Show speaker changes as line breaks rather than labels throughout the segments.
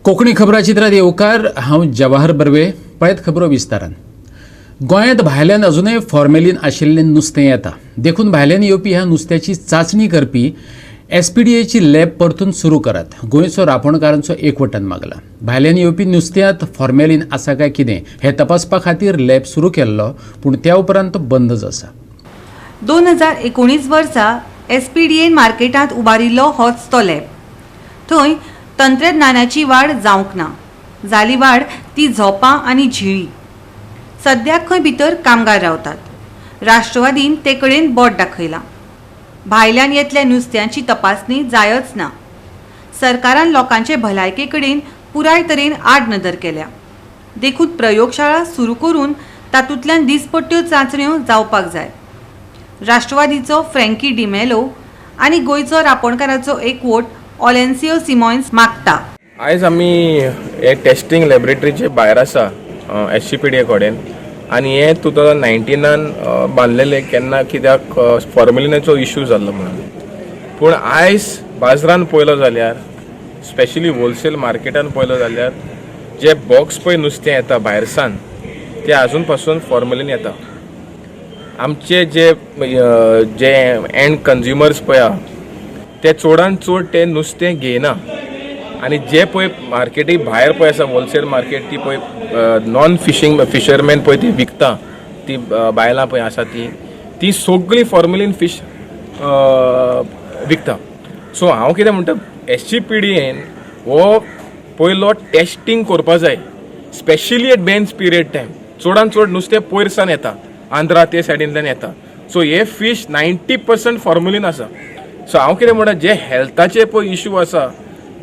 कोंकणी खबराचित्रात येवकार. हांव जवाहर बर्वे. पळयत खबरो विस्तारान. गोंयांत भायल्यान अजुनय फॉर्मेलीन आशिल्लें नुस्तें येता. देखून भायल्यान येवपी ह्या नुस्त्याची चांचणी करपी एसपीडीएची लॅब परतून सुरू करात, गोंयचो रापणकारांचो एकवटान मागला. भायल्यान येवपी नुस्त्यांत फॉर्मेलीन आसा काय कितें हें तपासपा खातीर लॅब सुरू केल्लो, पूण त्या उपरांत तो बंदच आसा.
2019 वर्सा एसपीडीएन मार्केटांत उबारिल्लो होच तो लॅब. थंय तंत्रज्ञानाची वाड जावंक ना. जाली वाड ती झोपां आनी झिळी. सद्याक खंय भितर कामगार रावतात. राष्ट्रवादीन ते कडेन बोट दाखयलां. भायल्यान येतल्या नुस्त्यांची तपासणी जायच ना. सरकारान लोकांचे भलायके कडेन पुराय तरेन आडनदर केल्या. देखून प्रयोगशाळा सुरू करून तातूंतल्यान दिसपट्ट्यो चांचण्यो जावपाक जाय. राष्ट्रवादीचो फ्रँकी डिमेलो आनी गोंयचो रापोणकाराचो एकवोट ऑलेन्सियो सिमॉन्स मागता.
आयज आमी हे टेस्टींग लॅबोरेटरीचे भायर आसा एस सी पी डी कडेन आनी हे 2019नान बांदलेले केन्ना, कित्याक फॉर्मेलिनाचो इशू जाल्लो म्हणून. पूण आयज बाजारान पळयलो जाल्यार, स्पेशली होलसेल मार्केटान पळयलो जाल्यार, जे बॉक्स पळय नुस्तें येता भायरसान, ते आजून पासून फॉर्मेलीन येता. आमचे जे जे एंड कंज्युमर्स पळय आहा, ते चडान चड ते नुस्तें घेयना. आनी जे पळय मार्केटी भायर पळय आसा, होलसेल मार्केट, ती पळय नॉन फिशींग फिशरमॅन पळय ती विकता, ती बायलां पळय आसा, ती ती सगळीं फॉर्मेलीन फीश विकता. सो हांव कितें म्हणटा, S C P D N हो पयलो टेस्टींग करपा जाय, specially at bans period time. चडान चड नुस्तें पयरसान येता, आंध्रा ते सायडींतल्यान येता. सो हे फीश 90% फॉर्मेलीन आसा. सो हांव कितें म्हणटा, जे हेल्थाचे पळय इशू आसा,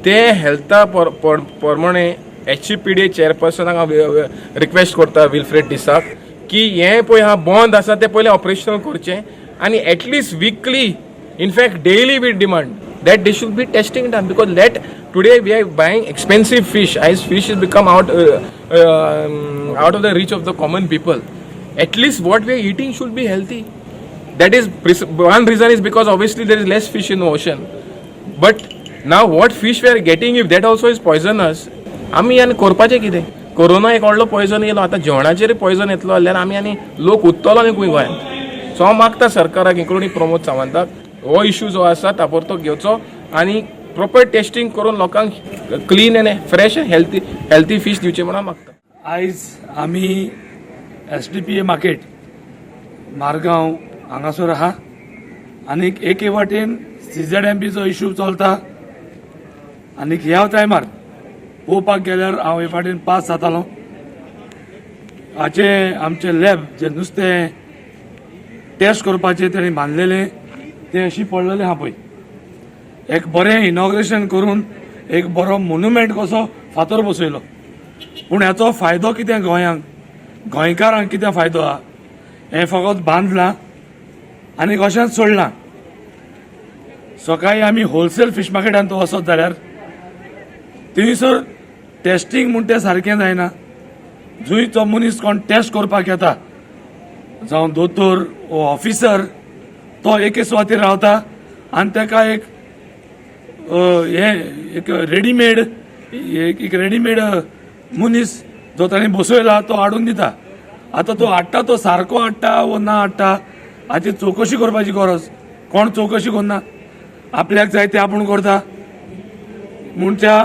ते हेल्था प्रमाणे एस सी पी डी चेअरपर्सनाक हांव रिक्वेस्ट करता, विल्फ्रेड डिसाक, की हें पळय हा बंद आसा तें पयलें ऑपरेशनल करचें आनी at least weekly, in fact daily, we demand that they should be testing done, because let today we are buying expensive fish as fish is become out of the reach of the common people. At least what we are eating should be healthy. That is one reason is because obviously there is less fish in the ocean, but now what fish we are getting, if that also is poisonous, आमी आनी करपाचें कितें? Corona एक व्हडलो poison येयलो, आतां जेवणाचेर poison येतलो जाल्यार आमी आनी लोक उत्तलो न्ही खंय गोंयांत? सो हांव मागता सरकाराक, इन्क्लुडींग प्रमोद सावंताक, हो इशू जो आसा ताबडतोब घेवचो आनी प्रॉपर टेस्टींग करून लोकांक clean and fresh, healthy fish दिवचे म्हणून हांव मागता.
आयज आमी S D P A market Margao हांगासर आहा आनीक एके वाटेन सी झेड एम पीचो इशू चलता. आनीक ह्या टायमार पळोवपाक गेल्यार हांव हे फाटीन पास जातालो, हाचे आमचे लॅब जे नुस्तें टेस्ट करपाचें तेणी बांदलेलें, तें अशी पडलेलें आहा पळय. एक बरें इनॉग्रेशन करून एक बरो मोन्युमेंट कसो फातर बसयलो, पूण हाचो फायदो कितें गोंयांक, गोंयकारांक कितें फायदो आहा? हें फकत बांदलां आनी कशेंच सोडलां. सकाळी आमी होलसेल फीश मार्केटांत वचत जाल्यार थंयसर टेस्टींग म्हूण तें सारकें जायना. जंय तो मनीस कोण टेस्ट करपाक येता, जावं दोतोर वो ऑफिसर, तो एके सुवातेर रावता आनी ताका एक हें एक रेडीमेड मनीस जो ताणें बसयला तो हाडून दिता. आतां तो हाडटा तो सारको हाडटा वो ना हाडटा, हाची चवकशी करपाची गरज. कोण चवकशी करना. आपल्याक जाय तें आपूण करता. म्हूण त्या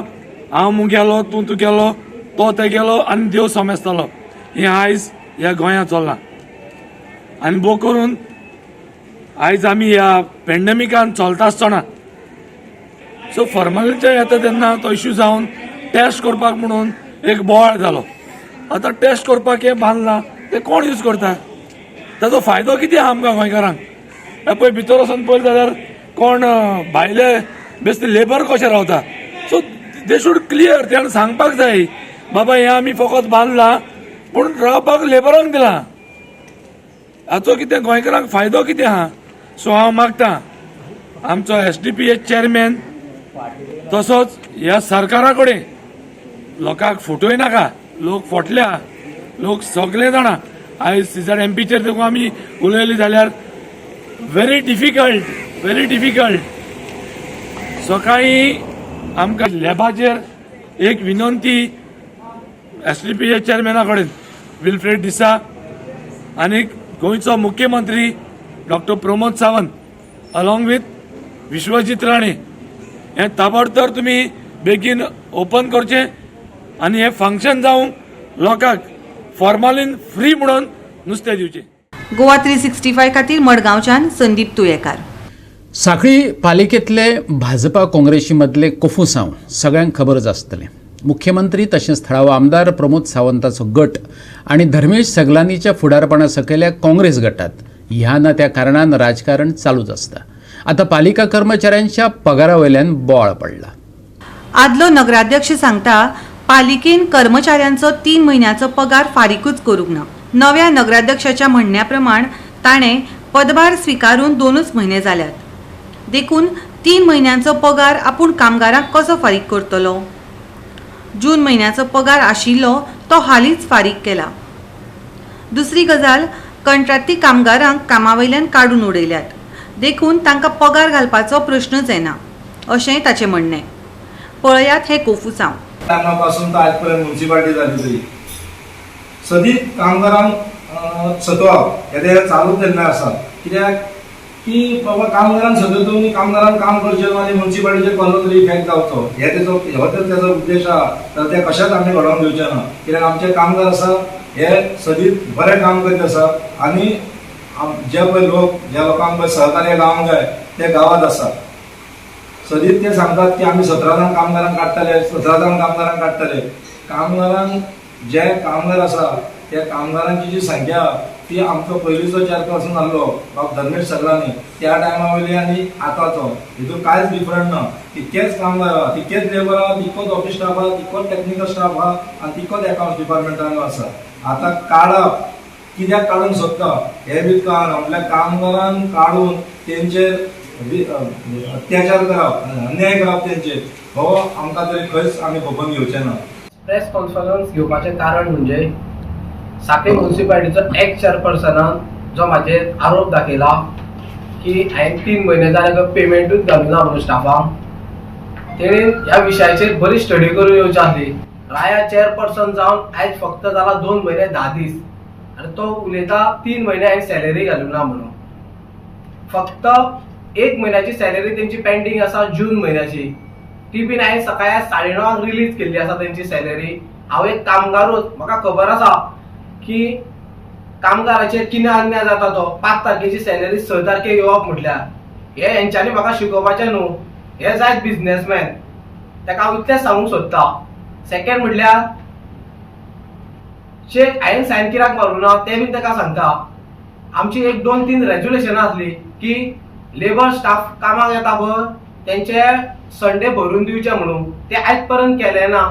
हांव मुगेलो, तूं तुगेलो, तो तेगेलो आनी देव समजतलो, हें आयज ह्या गोंयांत चल्लां. आनी भोव करून आयज आमी ह्या पेंडमिकान चलता आसतना, सो फॉर्मेलिनचें येता तेन्ना तो इश्यू जावन टेस्ट करपाक म्हणून एक बोवाळ जालो. आतां टेस्ट करपाक हें बांदलां तें कोण यूज करता? ताचो फायदो कितें आहा आमकां गोंयकारांक? हे पळय, भितर वचोन पळयत जाल्यार कोण भायले बेश्टे लेबर कशे रावता. सो they should clear, तेणें सांगपाक जाय, बाबा हें आमी फकत बांदलां पूण रावपाक लेबरांक दिलां. हाचो कितें गोंयकारांक फायदो कितें आहा? सो हांव मागता आमचो S D P H chairman तसोच ह्या सरकारा कडेन, लोकांक फटोय नाका. लोक फटल्या, लोक सगळे जाणा. आयज सी झेड एम पीचेर देखून आमी उलयली जाल्यार व्हेरी डिफिकल्ट, व्हेरी डिफिकल्ट. सकाळीं आमकां लॅबाचेर एक विनंती एस डी पी ए चेअरमॅना कडेन विल्फ्रेड डिसा आनी गोंयचो मुख्यमंत्री doctor Pramod Sawant along with Vishwajit Rane, हें ताबडतोब तुमी बेगीन ओपन करचें आनी हें फंक्शन जावंक लोकांक फॉर्मालीन फ्री म्हणून नुस्तें दिवचें.
गोवा 365 खातीर मडगांवच्यान संदीप तुयेकार.
सांखळी पालिकेंतले भाजपा काँग्रेसी मदले कोफुसांव सगळ्यांक खबरच आसतलें. मुख्यमंत्री तशेंच थळावो आमदार प्रमोद सावंताचो गट आनी धर्मेश सगलानीच्या फुडारपणा सकयल्या काँग्रेस गटात ह्या ना त्या कारणान राजकारण चालूच आसता. आतां पालिका कर्मचाऱ्यांच्या पगारा वयल्यान बोवाळ पडला.
आदलो नगराध्यक्ष सांगता, पालिकेन कर्मचाऱ्यांचो 3 म्हयन्याचो पगार फारीकूच करूंक ना. नव्या नगराध्यक्षाच्या म्हणण्या प्रमाण ताणें पदभार स्विकारून 2 म्हयने जाल्यात, देखून 3 म्हयन्यांचो पगार आपूण कामगारांक कसो फारीक करतलो? जून म्हयन्याचो पगार आशिल्लो तो हालींच फारीक केला. दुसरी गजाल, कंत्राटी कामगारांक कामा वयल्यान काडून उडयल्यात, देखून तांकां पगार घालपाचो प्रश्नच येना अशें ताचें म्हणणें. पळयात हें कोफुसांव.
टायमापासून तर आजपर्यंत म्युन्सिपाल्टी जाली तरी सदींच कामगारांक सतोवप हे ते चालूच तेन्ना आसा. कित्याक की बाबा कामगारांक सतोवतलो न्ही, कामगारांक काम करचें न्हू आनी म्युन्सिपाल्टीचेर कसलो तरी इफेक्ट जावचो, हे तेजो हो तर तेजो उद्देश आहा. तर ते कशेंच आमी घडोवन घेवचें ना, कित्याक आमचे कामगार आसा हे सदींच बरें काम करीत आसा आनी जे पळय लोक ज्या लोकांक पळय सहकार्य गावंक जाय ते गांवांत आसा. सदींच ते सांगतात की आमी 17 जाण कामगारांक काडटले, 17 जाण कामगारांक काडटले. कामगारांक जे कामगार आसा त्या कामगारांची जी संख्या ती आमचो पयलींचो चेअरपर्सन आहलो बाब धर्मेश सगलानी त्या टायमा वयली आनी आतांचो हितून कांयच डिफरंट ना. तितकेच कामगार आहा, तितकेच लेबर आहा, तितकोच ऑफिस स्टाफ आहा, तितकोच टॅक्निकल स्टाफ आहा आनी तितकोच अकावंट्स डिपार्टमेंटान आसा. आतां काडप कित्याक काडूंक सोदता हें बी कळना. म्हटल्यार कामगारांक काडून तेंचेर अत्याचार करप, अन्याय करप तेंचेर, हो आमकां तरी खंयच आमी खपोवन घेवचे ना.
प्रेस कॉन्फरन्स घेवपाचें कारण म्हणजे सांखळी म्युन्सिपाल्टीचो एक्स चेअरपर्सनान जो म्हाजेर आरोप दाखयला की हांवें 3 म्हयने जाले पेमेंटूच घालूं ना म्हणून स्टाफांक, तेणें ह्या विशयाचेर बरी स्टडी करून येवची आसली. राया चेअरपर्सन जावन आयज फक्त जाला 2 म्हयने 10 दीस आनी तो उलयता 3 म्हयने हांवें सॅलरी घालूं ना म्हणून. फक्त 1 म्हयन्याची सॅलरी तेंची पेंडींग आसा, जून म्हयन्याची, ती बीन हांवें सकाळी 9:30 रिलीज केल्ली आसा तेंची सॅलरी. हांव एक कामगारूच, म्हाका खबर आसा की कामगाराचेर कितें अन्याय जाता तो. 5 तारखेची सॅलरी 6 तारखेक येवप म्हटल्यार हे हेंच्यांनी म्हाका शिकोवपाचें न्हू, हे जायत बिजनेसमॅन, ताका हांव इतलेंच सांगूंक सोदता. सेकंड म्हटल्यार चेक हांवें सायन कित्याक मारूं ना तें बीन ताका सांगता. आमची 1 2 3 रेज्युलेशनां आसली की लेबर स्टाफ कामाक येता पळय तेंचे संडे भरून दिवचे म्हणून, ते आयज पर्यंत केलें ना.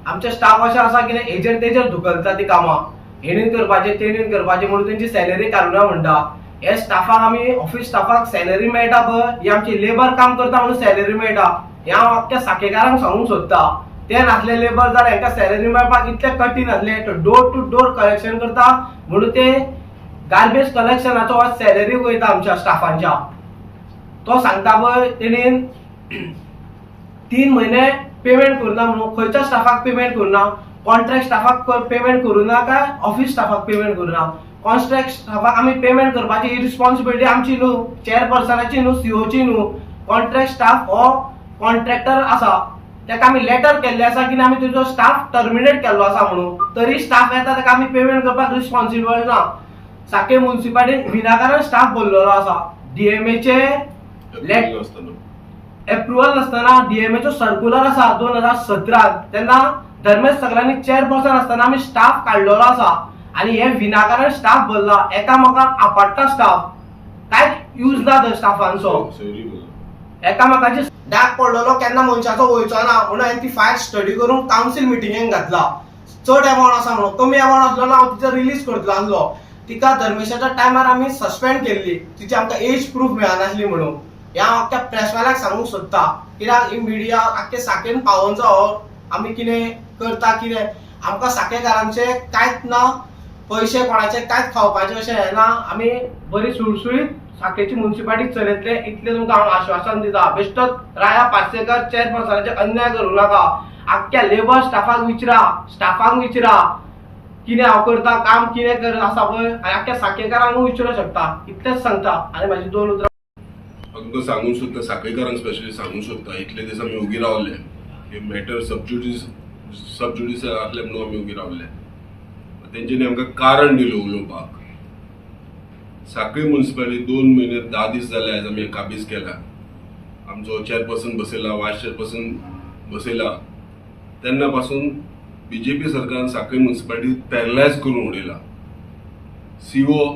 आमचे स्टाफ अशें आसा की एजंट तेजेर धुकलता ती कामां, हेणीन करपाचें तेणीन करपाचें म्हणून तेंची सॅलरी काडूना म्हणटा. हे स्टाफाक आमी ऑफिस स्टाफाक सॅलरी मेळटा पळय, ही आमची लेबर काम करता म्हणून सॅलरी मेळटा. हें हांव आख्ख्या साखेकारांक सांगूंक सोदता. ते नासले लेबर जाल्यार हेंकां सॅलरी मेळपाक इतलें कठीण आसलें. डोर टू डोर कलेक्शन करता म्हणून ते गार्बेज कलेक्शनाचो सॅलरी वयता आमच्या स्टाफांच्या. तो सांगता पळय तेणेन 3 म्हयने पेमेंट करूना म्हणून, खंयच्या स्टाफाक पेमेंट करूना, कॉन्ट्रॅक्ट स्टाफाक पेमेंट करूना काय ऑफिस स्टाफाक पेमेंट करूना. कॉन्ट्रॅक्ट स्टाफाक आमी पेमेंट करपाची ही रिस्पॉन्सिबिलिटी आमची न्हू, चेअरपर्सनाची न्हू, सीओची न्हू. कॉन्ट्रॅक्ट स्टाफ हो कॉन्ट्रॅक्टर आसा, ताका आमी लेटर केल्लें आसा की आमी तुजो स्टाफ टर्मिनेट केल्लो आसा म्हणून, तरी स्टाफ येता ताका आमी पेमेंट करपाक रिस्पॉन्सिबल ना. साके म्युन्सिपाल्टीन विनाकारण स्टाफ भरलेलो आसा. डीएमएचे एप्रुवल नासतना डीएमएचो सर्क्युलर आसा 2017, तेन्ना धर्मेश सगळ्यांनी चेअरपर्सन आसतना आमी स्टाफ काडलेलो आसा आनी हे विनाकारण स्टाफ भरला. एकामेकांक आपडटा स्टाफ, कांयच यूज ना थंय स्टाफांचो, एकामेकांचे डाग पडलेलो केन्ना मनशाचो वयचो ना म्हणून हांवें ती फायल स्टडी करून कावन्सील मिटिंगेक घातला. चड एमावंट आसा म्हणून, कमी एमावंट आसलेलो हांव तिचो रिलीज करतलो आसलो. तिका धर्मेशाच्या टायमार आमी सस्पेंड केल्ली, तिची आमकां एज प्रूफ मेळनासली म्हणून. ह्या हांव आख्ख्या प्रेसवाल्याक सांगूंक सोदता, कित्याक ही मिडिया आख्खे साकेन पावोवन जावो आमी कितें करता कितें. आमकां साखेकारांचे कांयच ना, पयशे कोणाचे कांयच खावपाचें अशें हें ना. आमी बरी सुळसुळीत साखेची म्युन्सिपाल्टी चलयतले इतलें तुमकां हांव आश्वासन दिता. बेश्टोच राया पार्सेकर चेअरपर्सनाचेर अन्याय करूं नाका. आख्ख्या लेबर स्टाफाक विचरा, स्टाफांक विचरा कितें हांव करता काम, कितें कर आसा पळय, आनी आख्ख्या साखेकारांकूय विचारूंक शकता. इतलेंच सांगता आनी म्हाजी दोन उतरां.
हांव तुमकां सांगूंक सोदता, साखळीकारांक स्पेशली सांगूंक सोदता, इतले दीस आमी ओगी रावले. हे मॅटर सब ज्युडिस आसले म्हणून आमी ओगी रावले. तेंच्यांनी आमकां कारण दिलो उलोवपाक. साखळी मुन्सिपालिटी 2 म्हयने 10 दीस जाले आयज आमी काबीज केला. आमचो चेअरपर्सन बसयला, वायस चेअरपर्सन बसयला. तेन्ना पासून बीजेपी सरकारान साखळी मुन्सिपालिटी पॅरलायज करून उडयला. सीओ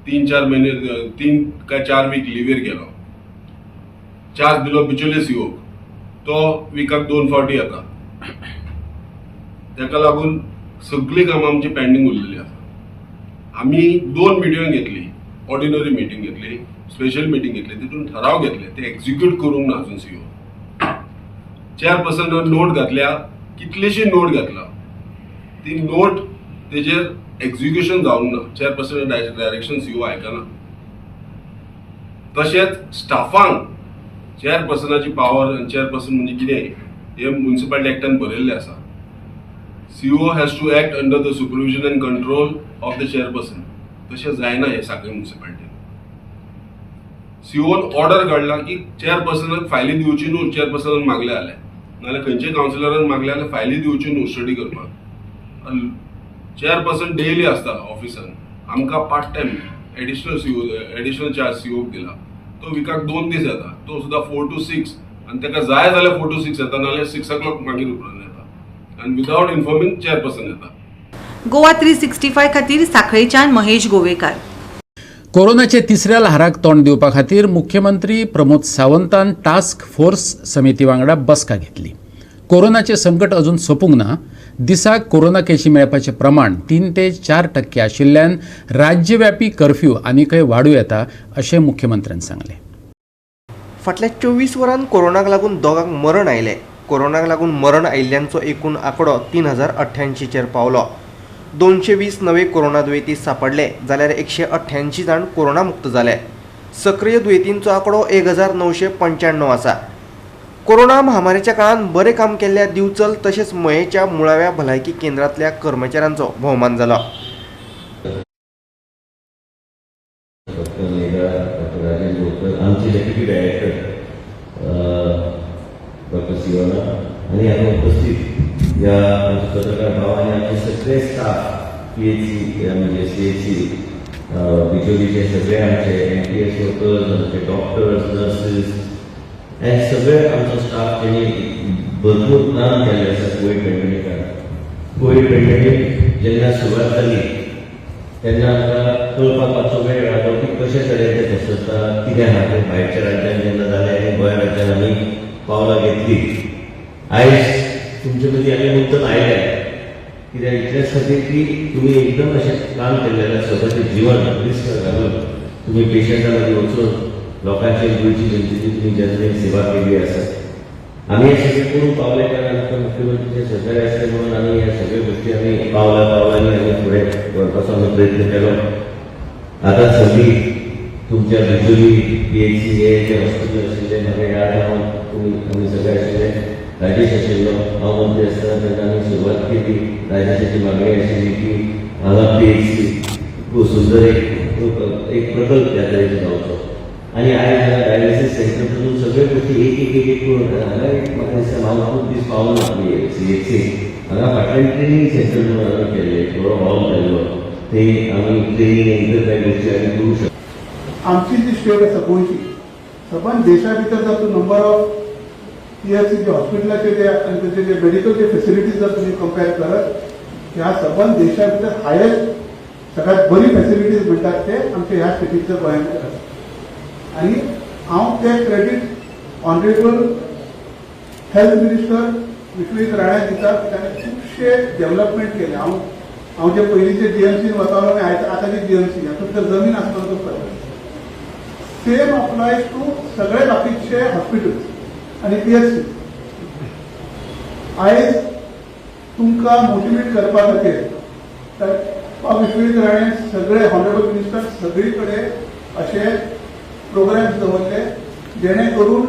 3-4 म्हयने, 3 काय 4 वीक लिव्हेर गेलो. चार्ज दिलो बिचोले सीओक, तो विकाक दोन फावटी येता. ताका लागून सगळीं कामां आमची पेंडींग उरलेली आसा. आमी दोन मिटिंग घेतली, ऑर्डिनरी मिटींग घेतली, स्पेशल मिटींग घेतली, तितून ठराव घेतले, ते एक्झिक्यूट करूंक ना अजून. सीओ चेअरपर्सनान नोट घातल्या, कितलीशी नोट घातला, ती नोट तेजेर एक्झिक्युशन जावंक ना. चेअरपर्सन डायरेक्शन सीओ आयकना. तशेंच स्टाफांक चेअरपर्सनाची पावर आनी चेअरपर्सन म्हणजे कितें हें मुन्सिपालिटी एक्टान बरयल्लें आसा. CO has to act under the supervision and control of the chairperson. तशें जायना हे साखळी मुन्सिपालिटीन. सीओन ऑर्डर काडला की चेअरपर्सनाक फायली दिवची न्हू. चेअरपर्सनान मागले जाल्यार, नाजाल्यार खंयच्याय कावन्सिलरान मागले जाल्यार फायली दिवच्यो न्हू स्टडी करपाक. चेअरपर्सन डेली आसता ऑफिसान. आमकां part time additional CO, additional charge सीओक दिला. तो विकाक 2 दीस येता, तो सुद्दां 4 टू 6, आनी ताका जाय जाल्यार 4 टू 6 येता, नाजाल्यार 6 ओ क्लॉक मागीर उपरांत येता आनी विदावट इन्फॉर्मींग चेअरपर्सन येता.
गोवा 365 खातीर साखळेच्यान महेश गोवेकार.
कोरोनाच्या तिसऱ्या ल्हाराक तोंड दिवपा खातीर मुख्यमंत्री प्रमोद सावंतान टास्क फोर्स समिती वांगडा बसका घेतली. कोरोनाचें संकट अजून सोंपूंक ना. दिसाक कोरोना केशी मेळपाचें प्रमाण 3 ते 4% आशिल्ल्यान राज्यव्यापी कर्फ्यू आनीकय वाडूं येता अशें मुख्यमंत्र्यान सांगलें.
फाटल्या 24 वरांत कोरोनाक लागून दोगांक मरण आयलें. कोरोनाक लागून मरण आयिल्ल्यांचो एकूण आंकडो 3088चेर पावलो. 220 नवे कोरोना दुयेंती सांपडले जाल्यार 188 जाण कोरोना मुक्त जाले. सक्रीय दुयेंतींचो आंकडो 1995 आसा. कोरोना महामारीच्या काळांत बरें काम केल्ल्या दिवचल तशेंच मयेच्या मुळाव्या भलायकी केंद्रांतल्या कर्मचाऱ्यांचो भोवमान जालो.
डॉक्टर मेघा, डॉक्टर राजेश बोरकर, आमचे डेप्युटी डायरेक्टर डॉक्टर सियोना आणि हांगा उपस्थित ह्या आमचे पत्रकार भाव आणि आमचे सगळे स्टाफ, पीएचसी म्हणजे सीएचसी बिचोलीचे सगळे आमचे एमटीएस वर्कर्स, आमचे डॉक्टर्स, नर्सीस हे सगळे आमचो स्टाफ, तेणी भरपूर काम केल्लें आसा कोवीड पेंडेमिकान. कोवीड पेंडेमीक जेन्ना सुरवात जाली तेन्ना आमकां कळपाक मातसो वेळ लागलो की कशे तरेन तें पसरता, कितें आहा तें. भायरच्या राज्यान जेन्ना जालें आनी गोंय राज्यान आमी पावलां घेतली, आयज तुमचे मदीं आमी मुद्दम आयले कित्याक इतल्याच खातीर की तुमी एकदम अशें काम केल्लें आसा, स्वताचें जिवन रिस्क घालून तुमी पेशंटा लागीं वचून लोकांचे, गोंयची जनतेची तुमी जनतेन सेवा केल्ली आसा. आमी हें सगळें करूंक पावले कारण आमकां मुख्यमंत्रीचें सहकार्य आसलें म्हणून आमी ह्या सगळ्यो गोश्टी आमी पावला पावलांनी आमी फुडें व्हरपाचो आमी प्रयत्न केलो. आतां सगळी तुमच्या बिचोली पीएचसी हे जे हॉस्पिटल आशिल्लें, म्हाका याद आहा, तुमी आमी सगळे आशिल्ले, राजेश आशिल्लो. हांव मंत्री आसतना तेन्ना आमी सुरवात केली. राजेशाची मागणी आशिल्ली की हांगा पीएचसी खूब सुंदर एक एक प्रकल्प त्या तरेचो जावचो आनी आयज हांगा डायलिसीस सेंटर पासून सगळे गोश्टी एक एक एक एक करून हांगा एक म्हाका दिसता हांव खूब दीस पावना सीएचसी. हांगा फाटल्यान ट्रेनींग सेंटर म्हणून आमी केल्लें, एक बरो हॉल केल्लो, ते आमी ट्रेनींग इतर कांय गोश्टी आमी करूं शकता.
आमची जी स्टेट आसा गोंयची, सबंद देशा भितर जर तूं नंबर ऑफ पीएचसी जे हॉस्पिटलाचे जे आनी ताचे जे मेडिकल जे फेसिलिटीज जर तुमी कंपेर करत, ह्या सबंद देशा भितर हायेस्ट सगळ्यात बरी फेसिलिटीज म्हणटात ते आमच्या ह्या स्टेटीच्या गोंयांत आसा. आनी हांव ते credit honourable health minister Vishwajit Rane दिता. ताणें खुबशे डेव्हलपमेंट केले. हांव हांव जे पयलींचे जीएमसीन वतालो आनी आतांची जीएमसी हातूंत भितर जमीन आसमानाचो फरक. सेम अप्लायज टू सगळे बाकीचे हॉस्पिटल्स आनी पीएचसी. आयज तुमकां मोटिवेट करपा खातीर तर विश्वजीत राणे, सगळे ऑनरेबल मिनिस्टर सगळी कडेन अशे प्रोग्राम्स दवरले जेणे करून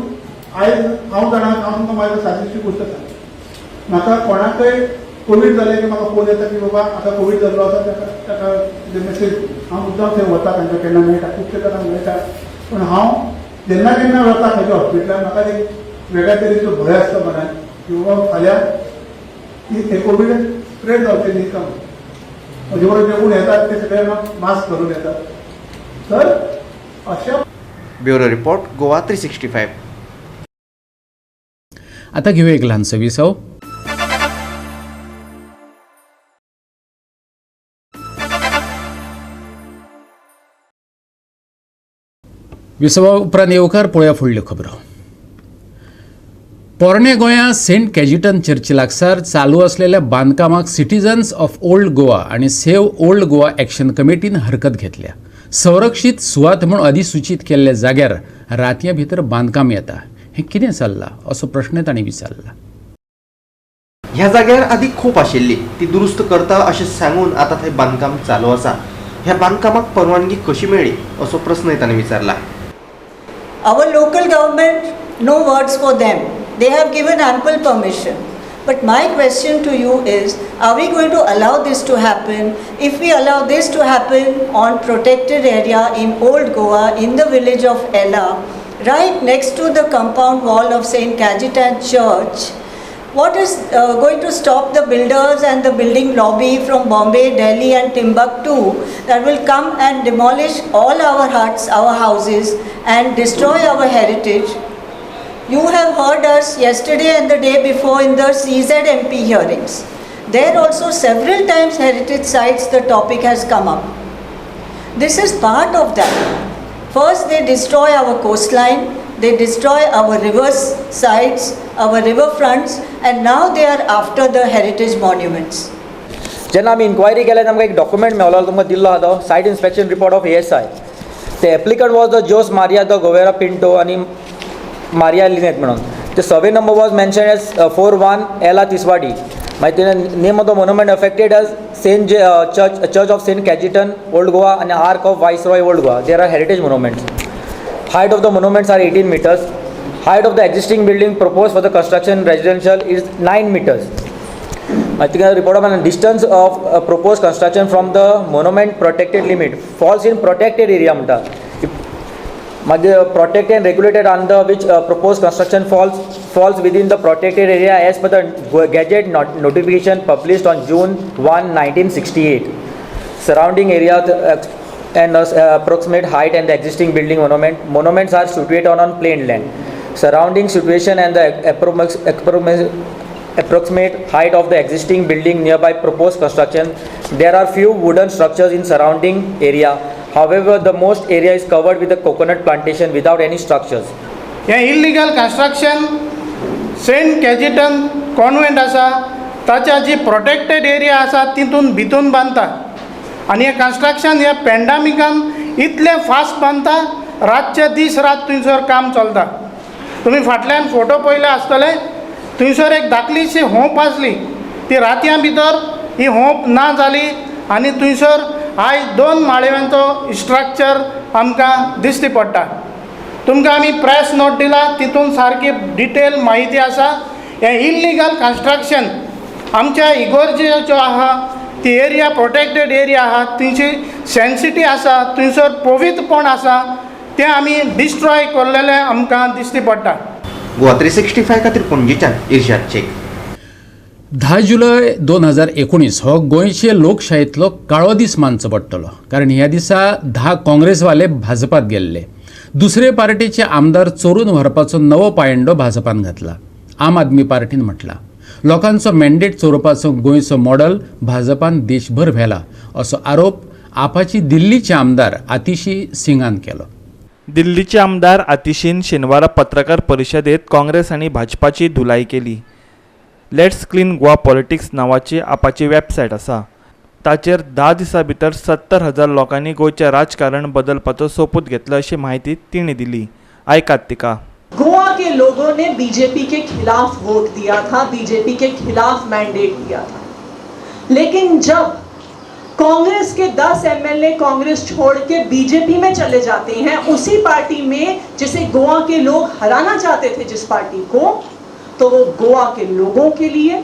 आयज हांव जाणा, हांव तुमकां म्हाज्या सादीशी गोश्ट सांगता. म्हाका कोणाकय कोवीड जालें की म्हाका फोन येता की बाबा आतां कोवीड जाल्लो आसा, ताका मेसेज हांव मुद्दाम थंय वता, तांकां केन्ना मेळटा, खुबशे जाणांक मेळटा. पूण हांव जेन्ना केन्ना वता खंयच्या हॉस्पिटलान म्हाका एक वेगळ्या तरेचो भंय आसता मनान की बाबा फाल्यां हे कोवीड स्प्रेड जावचें न्ही काम. म्हजे बरोबर जे कोण येतात ते सगळे मास्क घालून येतात. तर अशा
ब्युरो रिपोर्ट, गोवा 365.
आता घेऊया एक ल्हानसो विसव. विसवा उपरांत येवकार पळोवया फुडल्यो खबरो. पोरणे गोंया सेंट कॅजिटन चर्ची लागसार चालू असलेल्या बांदकामाक सिटीजन्स ऑफ ओल्ड गोवा आणि सेव्ह ओल्ड गोवा ॲक्शन कमिटीन हरकत घेतल्या. संरक्षीत सुवात म्हूण अधिसूचीत केल्ल्या जाग्यार रातयां भितर बांदकाम येता, हें कितें चल्लां असो प्रश्न तांणी विचारला.
ह्या जाग्यार आदी खूप आशिल्ली, ती दुरुस्त करता अशें सांगून आतां थंय बांदकाम चालू आसा. ह्या बांदकामाक परवानगी कशी मेळ्ळी असो प्रस्नय तांणी विचारला.
Our local government, no words for them. They have given ample permission. But my question to you is, are we going to allow this to happen? If we allow this to happen on protected area in Old Goa, in the village of Ella, right next to the compound wall of St. Cajetan Church, what is going to stop the builders and the building lobby from Bombay, Delhi and Timbuktu that will come and demolish all our huts, our houses and destroy our heritage? You have heard us yesterday and the day before in the CZMP hearings. There also several times heritage sites the topic has come up. This is part of that. First they destroy our coastline, they destroy our river sides, our river fronts, and now they are after the heritage monuments.
जेन्ना आमी enquiry केल्या आमकां एक document मेवलो, तुमकां दिल्लो आहा तो site inspection report of ASI. The applicant was the Jose Maria the Govera Pinto आनी मारिया लिनेत म्हणून. The survey number was mention as 41 Ela Tiswadi. मागीर तेणें name of the monument affected as Saint church of Saint Cajetan Old Goa आनी arch of viceroy Old Goa. There are heritage monuments. Height of the monuments are 18 meters. Height of the existing building proposed for the construction residential is 9 meters. I think a report on distance of proposed construction from the monument protected limit falls in protected area. Protected and regulated under which proposed construction falls within the protected area as per the Gazette notification published on June 1, 1968. Surrounding area and approximate height and the existing building monument. Monuments are situated on plain land. Surrounding situation and the approximate height of the existing building nearby proposed construction. There are few wooden structures in surrounding area. However, the most area is covered with a coconut plantation without any structures.
हे illegal construction Saint Cajetan convent आसा ताच्या जी protected area आसा तितून भितून बांदता आनी हें कन्स्ट्रक्शन ह्या पेंडामिकान इतलें फास्ट बांदता, रातचे दीस रात थंयसर काम चलता. तुमी फाटल्यान फोटो पळयले आसतले, थंयसर एक धाकलीशी होंप आसली, ती रातयां भितर ही होंप ना जाली आनी थंयसर आयज 2 माळव्यांचो स्ट्रक्चर आमकां दिश्टी पडटा. तुमकां आमी प्रेस नोट दिला, तितून सारकी डिटेल म्हायती आसा. हें इल्लिगल कन्स्ट्रक्शन आमच्या इगोर्जेच्यो आहा ती एरिया प्रोटेक्टेड एरिया आहा, थंयची सेन्सिटी आसा, थंयसर पवित्रपण आसा, तें आमी डिस्ट्रॉय केल्लें आमकां दिश्टी पडटा.
गोवा 365 खातीर पणजेच्यान इर्शाद शेख.
10 जुलय 2019 हो गोंयचे लोकशायेंतलो काळो दीस मानचो पडटलो, कारण ह्या दिसा 10 काँग्रेसवाले भाजपात गेल्ले. दुसरे पार्टीचे आमदार चोरून व्हरपाचो नवो पायंडो भाजपान घातला. आम आदमी पार्टीन म्हटला लोकांचो मॅन्डेट चोरपाचो गोंयचो मॉडल भाजपान देशभर व्हेला असो आरोप आपाची दिल्लीचे आमदार आतिशी सिंगान केलो.
दिल्लीचे आमदार आतिशीन शेनवारा पत्रकार परिशदेत काँग्रेस आनी भाजपाची धुलाई केली. Let's clean Goa politics नांवाची आपाची वेबसायट आसा. ताचेर 10 दिसां भितर 70,000 लोकांनी गोंयचें राजकारण बदलपाचो सोपूत घेतलो अशी म्हायती तिणें दिली. आयकात तिका.
गोवा के लोगों ने बीजेपी के खिलाफ वोट दिया था, बीजेपी के खिलाफ मैंडेट दिया था, लेकिन जब कांग्रेस के 10 एमएलए कांग्रेस छोड़ के बीजेपी में चले जाते हैं, उसी पार्टी में जिसे गोवा के लोग हराना चाहते थे, जिस पार्टी को, तो वो गोवा के लोगों के लिए,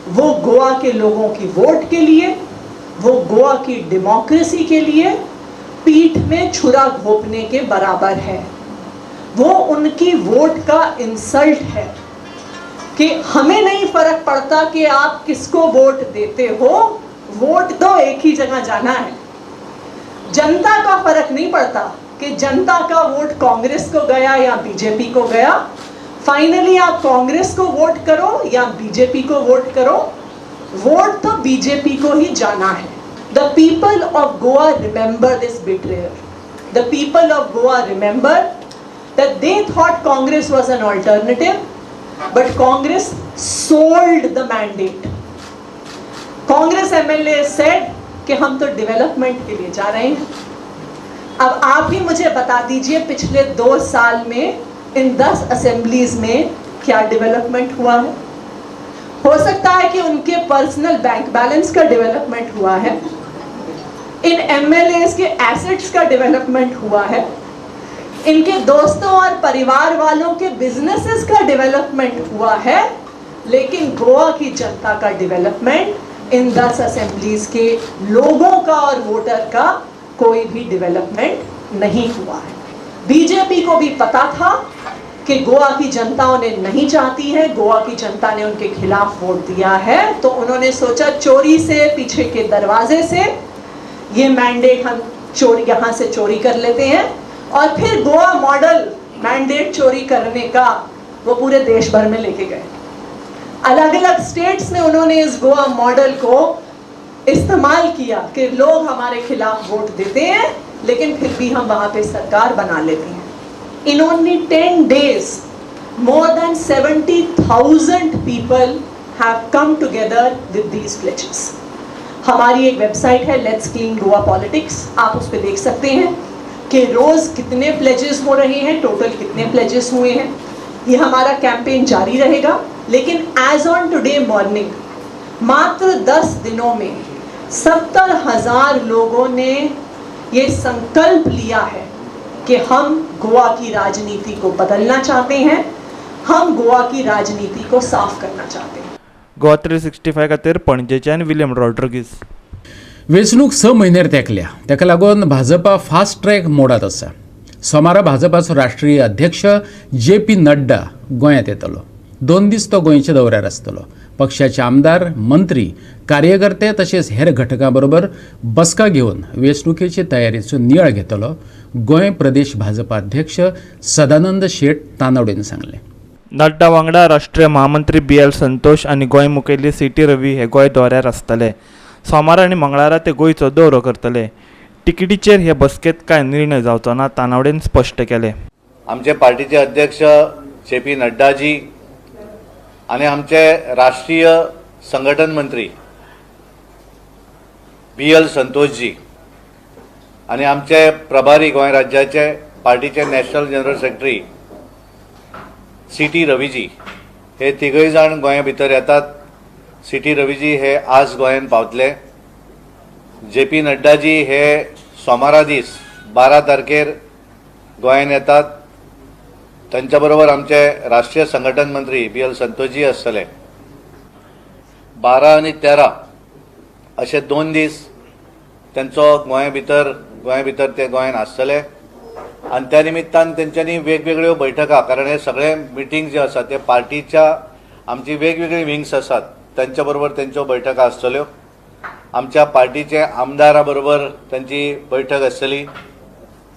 वो गोवा के लोगों की वोट के लिए, वो गोवा की डेमोक्रेसी के लिए पीठ में छुरा घोंपने के बराबर है। वो उनकी वोट का इंसल्ट है कि हमें नहीं फर्क पड़ता कि आप किसको वोट देते हो, वोट तो एक ही जगह जाना है। जनता का फर्क नहीं पड़ता कि जनता का वोट कांग्रेस को गया या बीजेपी को गया। फाइनली आप कांग्रेस को वोट करो या बीजेपी को वोट करो, वोट तो बीजेपी को ही जाना है। The people of Goa remember this betrayal. The people of Goa remember that they thought Congress was an alternative, but Congress sold the mandate. Congress MLA said कि हम तो development K लिए जा रहे हैं। अब आप ही मुझे बता दीजिए पिछले 2 साल में इन 10 असेंबलीज में क्या डेवलपमेंट हुआ है। हो सकता है कि उनके पर्सनल बैंक बैलेंस का डेवलपमेंट हुआ है, इन एमएलएस के एसेट्स का डेवलपमेंट हुआ है, इनके दोस्तों और परिवार वालों के बिजनेसेस का डेवलपमेंट हुआ है, लेकिन गोवा की जनता का डेवलपमेंट, इन 10 असेंबलीज के लोगों का और वोटर का कोई भी डेवलपमेंट नहीं हुआ है। बीजेपी को भी पता था कि गोवा की जनता उन्हें नहीं चाहती है, गोवा की जनता ने उनके खिलाफ वोट दिया है, तो उन्होंने सोचा चोरी से, पीछे के दरवाजे से ये मैंडेट हम चोरी, यहाँ से चोरी कर लेते हैं, और फिर गोवा मॉडल मैंडेट चोरी करने का वो पूरे देश भर में लेके गए। अलग अलग स्टेट्स में उन्होंने इस गोवा मॉडल को इस्तेमाल किया कि लोग हमारे खिलाफ वोट देते हैं लेकिन फिर भी हम वहाँ पे सरकार बना लेते हैं। In only 10 days, more than 70,000 people have come together with these pledges. हमारी एक वेबसाइट है let's clean Goa politics, आप उस पर देख सकते हैं कि रोज़ कितने प्लेजेस हो रहे हैं, टोटल कितने प्लेजेस हुए हैं। ये हमारा कैंपेन जारी रहेगा, लेकिन एज ऑन टुडे मॉर्निंग मात्र 10 दिनों में 70,000 लोगों ने ये संकल्प लिया है कि हम गोवा की राजनीति को बदलना चाहते हैं, हम गोवा की राजनीति को साफ करना चाहते हैं।
गोवा 365 खातीर पणजेच्यान विलियम रॉड्रिगीस।
वेंचणूक 6 म्हयन्यार तेंकल्या, ताका लागून भाजपा फास्ट ट्रॅक मोडांत आसा। सोमारा भाजपाचो राष्ट्रीय अध्यक्ष जे पी नड्डा गोंयांत येतलो। 2 दीस तो गोंयच्या दौऱ्यार आसतलो। पक्षाचे आमदार, मंत्री, कार्यकर्ते तशेंच हेर घटकां बरोबर बसका घेवन वेंचणुकेचे तयारेचो नियाळ घेतलो। गोंय प्रदेश भाजपा अध्यक्ष सदानंद शेट तानावडेन सांगलें।
नड्डा वांगडा राष्ट्रीय महामंत्री बी एल संतोष आनी गोंय मुखेली सी टी रवी हे गोंय दौऱ्यार आसतले। सोमारा आनी मंगळारा ते गोंयचो दौरो करतले। तिकेटीचेर हे बसकेंत कांय निर्णय जावचो ना, तानावडेन स्पश्ट केलें।
आमचे पार्टीचे अध्यक्ष जे पी नड्डाजी आनी आमचे राष्ट्रीय संघटन मंत्री बी एल संतोषजी आनी आमचे प्रभारी गोंय राज्याचे पार्टीचे national general secretary C T Raviji हे तिगय जाण गोंया भितर येतात। सी टी रवीजी हे आज गोंयांत पावतले। जे पी नड्डाजी हे सोमारा दीस 12 तारखेर गोंयांत येतात। तांच्या बरोबर आमचे राष्ट्रीय संघटन मंत्री बी एल संतोषजी आसतले। 12 आनी 13 अशे 2 दीस तांचो गोंया भितर ते गोंयांत आसतले आनी त्या निमित्तान तेंच्यांनी वेगवेगळ्यो बैठका, कारण हे सगळे मिटींग जे आसा ते पार्टीच्या आमची वेगवेगळी विंग्स आसात तांच्या बरोबर तेंच्यो बैठका आसतल्यो। आमच्या पार्टीचे आमदारा बरोबर तांची बैठक आसतली।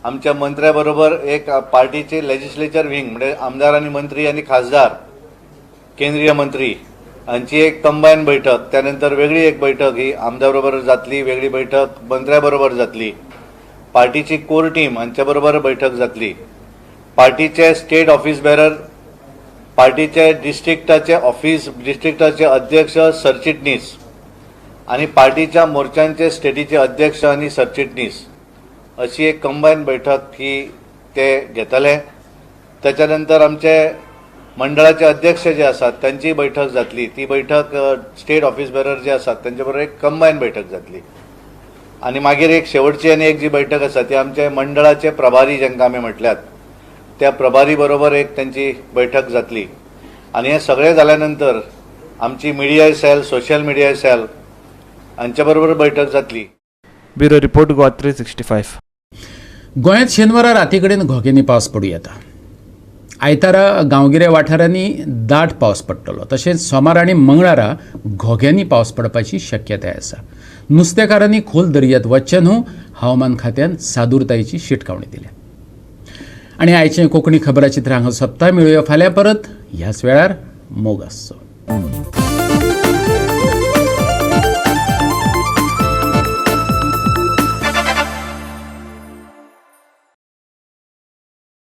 आमच्या मंत्र्या बरोबर एक पार्टीचे लेजिस्लेचर विंग म्हणजे आमदार आनी मंत्री आनी खासदार केंद्रीय मंत्री हांची एक कंबायन बैठक, त्यानंतर वेगळी एक बैठक ही आमदार बरोबर जातली, वेगळी बैठक मंत्र्या बरोबर जातली, पार्टीची कोर टीम हांच्या बरोबर बैठक जातली, पार्टीचे स्टेट ऑफिस बेरर, पार्टीचे डिस्ट्रिक्टाचे ऑफिस डिस्ट्रिक्टाचे अध्यक्ष सरचिटणीस आनी पार्टीच्या मोर्चांचे स्टेटीचे अध्यक्ष आनी सरचिटणीस अशी एक कंबायन बैठक ही ते घेतले। त्याच्या नंतर आमचे मंडळाचे अध्यक्ष जे आसात तांची बैठक जातली, ती बैठक स्टेट ऑफिस बेरर जे आसात तांचे बरोबर एक कंबायन बैठक जातली आनी मागीर एक शेवटची आनी एक जी बैठक आसा ती आमचे मंडळाचे प्रभारी जांकां आमी म्हटल्यात त्या प्रभारी बरोबर एक तांची बैठक जातली आनी हें सगळें जाल्या नंतर आमची media cell, social media cell हांचे बरोबर बैठक जातली.
Bureau report, Goa 365.
गोंयांत शेनवारा राती कडेन घोग्यांनी पावस पडूं येता. आयतारा गांवगिऱ्या वाठारांनी दाट पावस पडटलो. तशेंच सोमार आनी मंगळारा घोग्यांनी पावस पडपाची शक्यताय आसा. नुस्तेकारांनी खोल दर्यांत वचचें न्हू, हवामान खात्यान सादुरतायेची शिटकावणी दिल्या. आनी आयचें कोंकणी खबराचित्र हांगा सोंपता. मेळुया फाल्यां परत ह्याच वेळार. मोग आसचो.